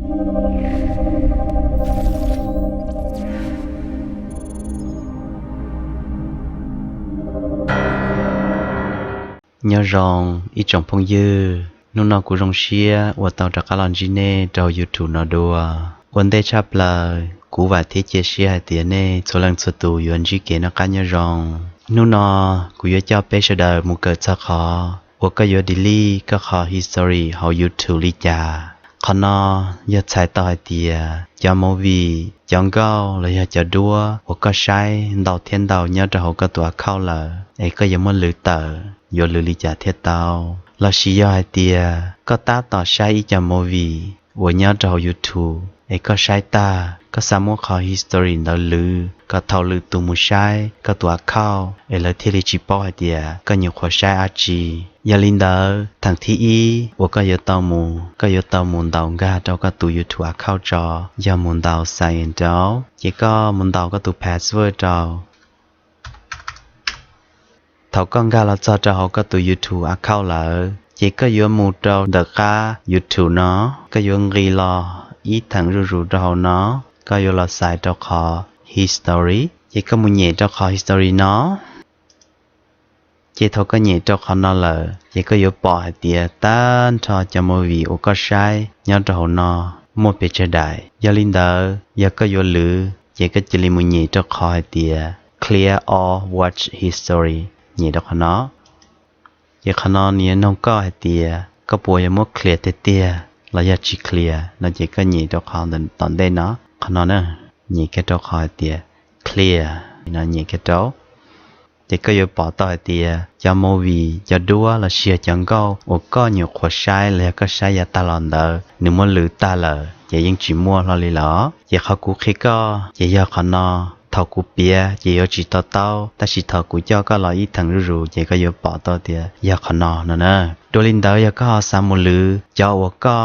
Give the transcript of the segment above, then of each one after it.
Nyob zoo ib tsoom phooj ywg, hnub no kuv zoo siab uas tau rov qab los ntsib nej rau YouTube no dua. Ua ntej tshaj plaws kuv vam thiab cia siab hais tias nej txhua leej txhua tus yuav ntsib kev noj qab nyob zoo. Hnub no kuv yuav coj peb sawv daws mus kawm txog qhov uas koj yuav delete koj qhov history hauv YouTube li cas. Qhov no yog txhais tau hais tias cov movie, cov nkauj los yog cov duab uas koj saib ntau thiab ntau nyob rau hauv koj tus account lawm es koj yuav muab lwv tawm yuav lwv li cas thiaj tau. Los sis yog hais tias koj tab tom saib ib co movie uas nyob rau hauv YouTube es koj saib tag koj xav muab qhov history ntawd lwv kom thaum lwm tus mus saib koj tus account es lawv thiaj li tsis paub hais tias koj nyuam qhuav saib dab tsi. Yog li ntawd theem thib ib uas koj yuav tau mus, koj yuav tau mus ntaus nkag rau koj tus YouTube account tso, yog mus ntaus sign in rau. Ces koj mus ntaus koj tus password rau. Thaum koj nkag los txog rau hauv koj tus YouTube account lawm ces koj yuav mus rau ntawm qab YouTube no, koj yuav nqis los ib theem zuj zus rau hauv no, koj yuav los xaiv rau qhov history. Ces koj mus nyem rau qhov history no. Ces thaum koj nyem rau qhov no lawm ces koj yuav pom hais tias tag nrho cov movie uas koj saib nyob rau hauv no muaj pes tsawg daim. Yog li ntawd yog koj yuav lwv ces koj cia li mus nyem rau qhov hais tias clear all watch history, nyem rau qhov no. Ces qhov no nws yuav noog koj hais tias koj puas yuav muab clear tiag tiag los yog tsis clear no ces koj nyem rau qhov tom ntej no, qhov no na, nyem kiag rau qhov hais tias clear no, nyem kiag rau. Ces koj yuav pom tau hais tias cov movie, cov duab los sis yog cov nkauj uas koj nyuam qhuav saib los yog koj saib yav tag los ntawd nws muab lwv tag lawm ces yeej tsis muaj hlo li lawm. Ces qhov kuv qhia koj ces yog qhov no. Thaum kuv piav ces yuav tsis to taub, tab sis thaum kuv coj koj los ib theem zuj zus ces koj yuav pom tau tias yog qhov no no na. Dua li ntawd yog koj ho xav mus lwv cov uas koj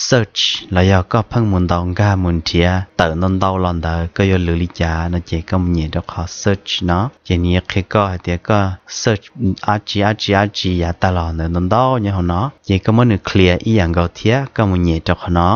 search los yog koj pheej mus ntaus nkag mus nrhiav tawm ntau ntau los ntawd koj yuav lwv li cas no ces koj mus nyem rau qhov search no. Ces nws yuav qhia koj hais tias koj search dab tsi dab tsi dab tsi yav tag los ntawd ntau ntau nyob hauv no ces koj muab nws clear ib yam nkaus thiab koj mus nyem rau qhov no.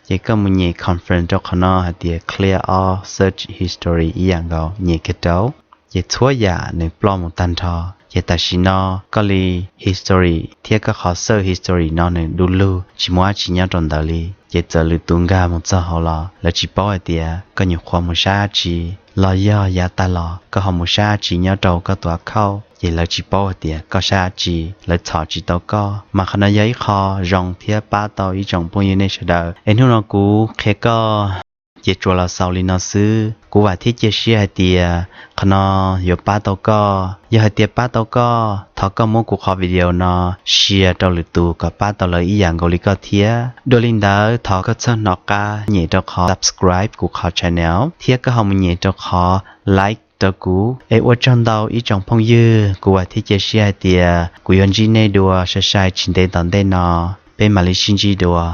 Ces koj mus nyem confirm rau qhov no hais tias clear all search history ib yam nkaus, nyem kiag rau. Ces txhua yam nws ploj mus tag nrho. Ces tam sim no koj li history thiab koj qhov search history no nws du lug tsis muaj dab tsi nyob rau ntawd li. Ces txawm lwm tus nkag mus txog hauv los lawv tsis paub hais tias koj nyuam qhuav mus saib dab tsi los yog yav tag los koj ho mus saib dab tsi nyob rau koj tus account ces lawv tsis paub hais tias koj saib dab tsi, lawv txhom tsis tau koj. Mas qhov no yog ib qho zoo thiab pab tau ib tsoom phooj ywg nej sawv daws. Es hnub no kuv qhia koj ces tsuas los xaus li no xwb. Kuv vam thiab cia siab hais tias qhov no yuav pab tau koj. Yog hais tias pab tau koj, thov koj muab kuv qhov video no share rau lwm tus kom pab tau lawv ib yam nkaus li koj thiab. Dua li ntawd thov koj txhob hnov qab nyem rau qhov subscribe kuv qhov channel thiab koj ho mus nyem rau qhov like rau kuv. Es ua tsaug ntau ib tsoom phooj ywg, kuv vam thiab cia siab hais tias kuv yuav ntsib nej dua sai sai tsis ntev tom ntej no. Peb mam li sib ntsib dua.